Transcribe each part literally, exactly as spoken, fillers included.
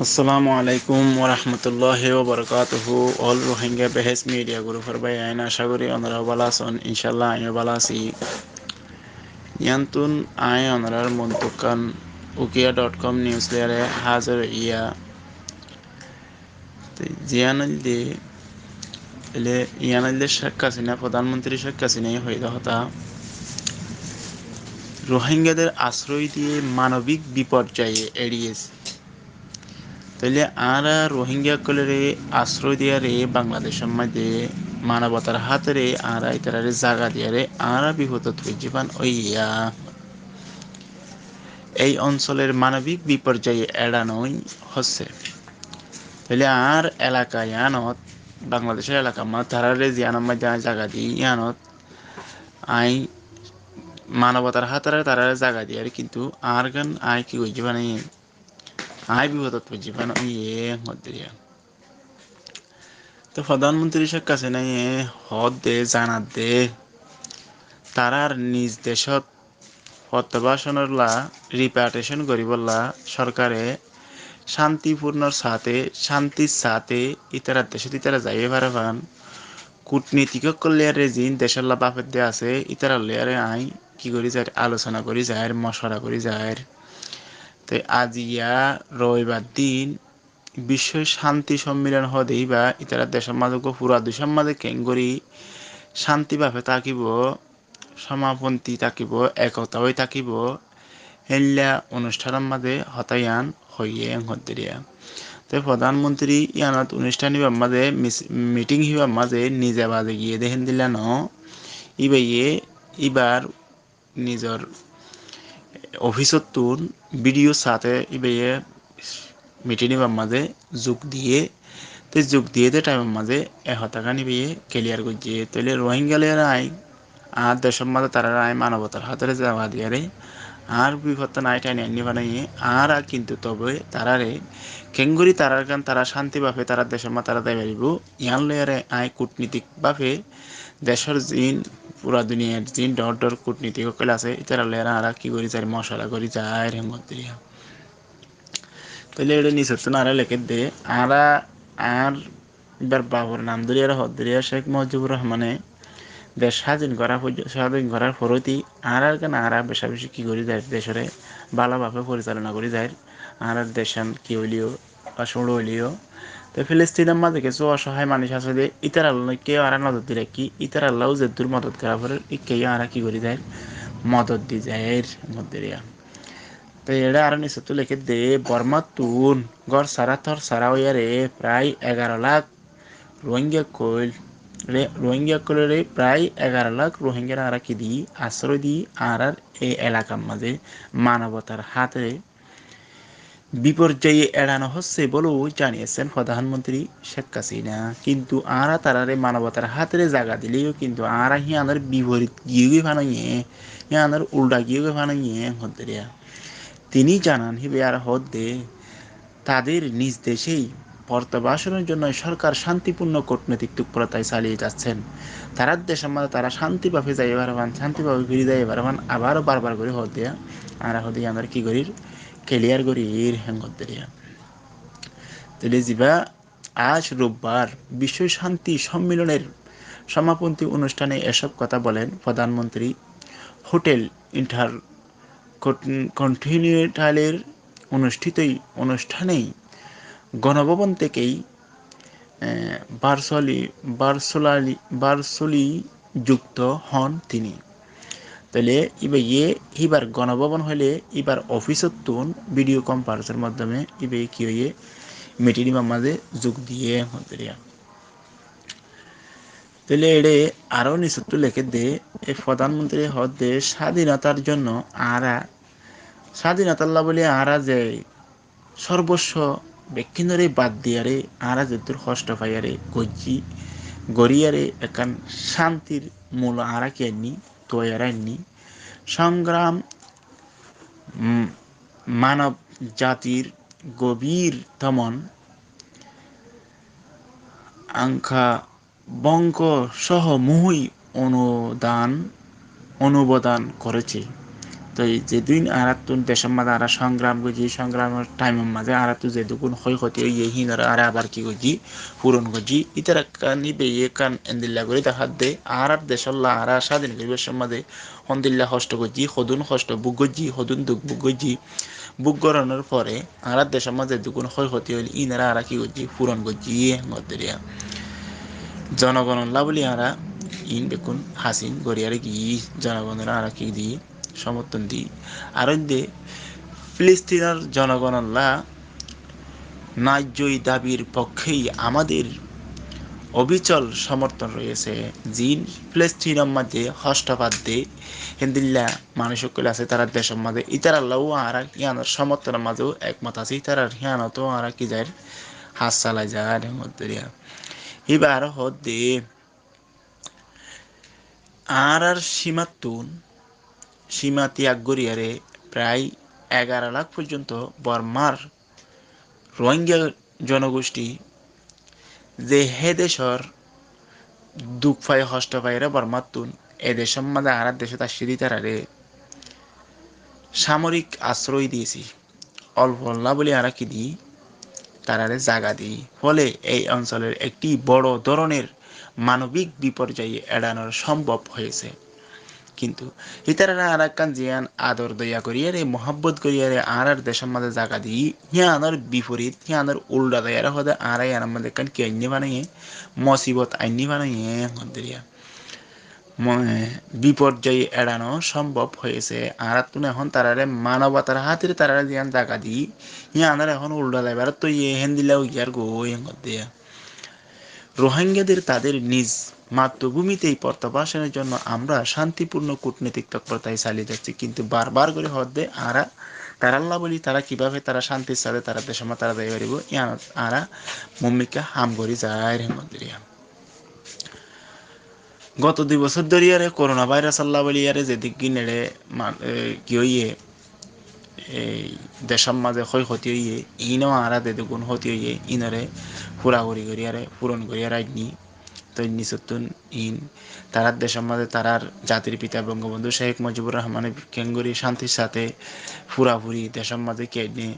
Assalamu alaikum warahmatulláhi wabarakátuhu. All Rohingya Behes Media Group or bái ain, acá gorí onora bála asón. Incálla añíyo bála así. Yíantun añí onorar montukkán ukiya dot com news loiyaré házir óiya. Te ziyán óilde, ele yían óilde Cék Hasina, Fodán Montiri Cék Hasinaye hoiyé de hotá, Rohingyader asróy diyé manobik biporjaye eriyé. Tóile añára Rohingya ókkolore asróy diyaré Bangladecór maze manobotar hátore añára ítararé zaga diyaré añára bifodot foijjí fán óiya. Ei onsolor manobik biporjaye eçano hossé. Tóile añár elaka yíanot, Bangladecór elaka maze tararé ziyánor maze añí zaga di yíanot añí manobotar hátore tararé zaga diyaré, kintu añárgán añí ki goijjí fán óiye, añí bifodot foijjí fán óiye hoddé riya. Te Fodán Montiri Cék Hasinaye hoódde, zanadde, tarár niz decót fottobáconolla, ripatriyecón goríbolla sorkare cántipurnor sáte, cántir sáte ítarar decót ítara zaiyé fare fán. Kutnitik ókkol loiyaré ziín decólla báfedde asé, ítarar loiyaré añí ki gorí zair, alosona gorí zair, mocwara gorí zair. Te aziya roibar din bicco cánti sommilon hoóde íba, ítarar decór maze uggúa fura decór maze keéngorí cánti báfe tákibo, cómaponti tákibo, ekota ói tákibo, héilla onusthánor maze hotá yían hoiyé hoddé riya. Te Fodán Montiri yíanot onusthan íbar maze mis-, miting íbar maze nize baze giyé de héndilla noó, íbaye íbar nizor ofísottún bidiyó sáte íbaye miting íbar maze zuk diyé. Te zuk diyé de thaimor maze e hotágan íbaye kiliyar goijjé. Tóile Rohingya loiyaré añí añár decór maze tararé añí manobotar hátore zaga diyaré añár bifottún añí tháni ainní fán óiye. Añára kintu tobe tararé keéngorí tarárgán tará cánti báfe tarár decór maze tará zai faribó, yían loiyaré añí kutnitik báfe decór ziín, fura duniyair ziín dhoóñr dhoóñr kutnitik ókkol asé, ítarar loiyaré añára ki gorí zair, mocwara gorí zair hoddé riya. Tóile eçé nisottún añára lekédde, añára añár íbar bafor nam dóriyaré hoddé riya, Cék Mujibur Rohmane dec sádin gorá foijjo-, sádin gorár foróti añárargán añára beca beci ki gorí zair, decóre bála báfe foricalona gorí zair. Añárar decán ki óileyo, asóñço óileyo. Te Filistinor maze kessú ocohái manúic asé de, ítarallá kiyó añára nozor di raikki, ítaralláu zeddúr modot gorá forer, íkkayó añára ki gorí zair, modot di zair, modot di zair. Te eçé aró nisottú lekédde, Bormattún gór sára tor sára óiyaré prai egaro lak Rohingya ókkol, re-, Rohingya ókkoloré prai egaro lak Rohingyare añára ki di, asróy di, añárar e elakar maze manobotar hátore biporjaye eçano hossé bóleyo zaniyessen Fodán Montiri Cék Hasina. Kintu añára tararé manobotar hátore zaga dileyo kintu añára híanor biporit giyói fán óiye, híanor uldha giyói fán óiye hoddé riya. Tini zanan híba aró hoódde, তাদের নিজ দেশেই প্রত্যাবাসনের জন্য সরকার শান্তিপূর্ণ কূটনৈতিক তৎপরতায় চালিয়ে যাচ্ছেন। Tarár decór maze tará cánti báfe zai fare fán, cánti báfe firi zai fare fán, abaró bar bar gorí hoódde, añára hoódde yíanor ki gorír, kiliyar gorír, héen hoódde riya. Tóile zibá aij rubbar bicco cánti sommilonor সমাপনী অনুষ্ঠানে এসব কথা বলেন প্রধানমন্ত্রী hotel inter কন্টিনেন্টালের অনুষ্ঠিত এই অনুষ্ঠানেই গণভবন থেকেই, এ, ভার্চুয়ালি, ভার্চুয়ালি, ভার্চুয়ালি যুক্ত হন তিনি। Tóile íbaye híbar gonobobon hoilé íbar ofísottún bidiyó konfarensor moddome íbaye ki óiye, miting íbar maze zuk diyé hoddé riya. Tóile eçé aró nisottú lekédde, e fodán montiri hoódde, sádinotar zonno añára, sádinotálla bóli añára ze sórbosso bekkúnoré bad diyaré añára zeddúr hoctho faiyaré goijjí, goríyaré ekkán cántir mul añára ki ainní, tuwaiyaré ainní. Sóngram, mm, manob zatir gobír tomon anka বঙ্গ সহ মুহুই অনুদান, অনুমোদন করেছে। Toi zedún añárattún decór mazé añára songram goijjí, songramor thaimor mazé añárattún zedún hói hóti óiye, híinoré añára abar ki goijjí, furon goijjí. Ítara ekkán íba ekkán endilla gorí dahá de, añárar decólla añára sádin goríbar somot mazé hondilla hosto goijjí, hodún hosto buk goijjí, hodún duk buk goijjí, buk gorónor fore añárar decór mazé zedún hói hóti óil, híinoré añára ki goijjí, furon goijjí, hoódde diya. Zonogonolla buli añára iín bekkún hásil goríyaré giyí, zonogonoré añára ki diyí, somorton diyí. Ar óilde Filistinor zonogonolla নাইজ্য দাবির পক্ষেই আমাদের অবিচল সমর্থন রয়েছে। Ziín Filistinor mazé hosto fadde, héndilla manúic ókkol asé, ítarar decór mazé, ítarallá añára híanor somortonor mazé ekmot así, ítarar híanottú añára ki zair, hás salai zair, hoódde diya. Íba aró hoódde, añárar címattún, címa tiyak goríyaré prai egaro lak foijjonto Bormar Rohingya jonogoshti ze hé decór duk fai, hosto faiyaré Bormattún, e decór mazé añárar decót aiccé de ítararé samorik asroi diyesi. Olfolla buli añára ki diyí, tararé zaga diyí. Fole ei onsolor ekti boro dóroner manobik biporjoi eranor sombov hoiyese. Kintu ítararé añára ekkán ziyán ador doya goríyaré, muhábbot goríyaré añárar decór mazé zaga diyí, híanor biforit, híanor uldha doiyaré hoódde añára híanor mazé ekkán ki ainní banaiyé, mosibot ainní banaiyé, hoódde diya. Mo-, biporjoi erano sombov hoiyese. Añárattún ehón tararé manobatar hátire tararé ziyán zaga diyí, híanor ehón uldha zaibar tóiye, héndilla óigiyargoi, hoódde diya. রোহিঙ্গাদের তাদের নিজ মাতৃভূমিতেই প্রত্যাবাসনের জন্য আমরা শান্তিপূর্ণ কূটনৈতিক তৎপরতায় চালিয়ে যাচ্ছি, কিন্তু বারবার gorí hoódde añára tarallá buli tará kibábe tará cántir sáte tará decór mazé tará zai faribó, yíanot añára muúmikká ham gorí zair, hoódde diya. Goto dui bosór dóri yóre korona vairas olla buli yóre zedún eçé ma-, e, ki óiye, ei decór mazé hói hóti óiye, iínou añára zedún hóti óiye, iínoré furafuri gorí yóre, furon gorí yóre ainní. Toi nisottún iín tarár decór mazé tarár zatir pita Bongobondhu Cék Mujibur Rohmane keéngorí cántir sáte furafuri decór mazé ki ainné,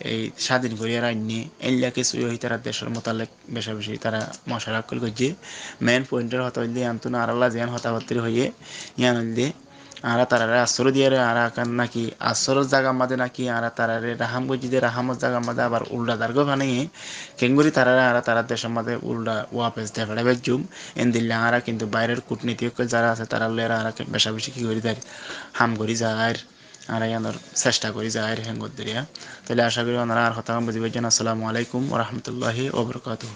ei sádin gorí yóre ainné, éilla kessú ói tarár decór mutalek beca beci tará mocwara ókkol goijjé. Mein pointor hotá óilde, yíanottún añárálla ziyán hotábattá hoiyé, yían óilde, añára tararé asroi diyaré, añára ekkán náki asror zagar mazé náki añára tararé rahám goijjí dé, rahámor zagar mazé abar uldha zargói fanaiyé, keéngorí tararé añára tarár decór mazé uldha wafes difeçái faijjum, endilla añára kintu bairor kutniti ókkol zará asé, tarár loi añára beca beci ki gorí zair, ham gorí zair, añára yíanor cesta gorí zair, héen goddé diya. Tóile acá gorí onora añár hotágan buzí faijjón. Assalamu alaikum wa rahmatullahi wa barakatuhu.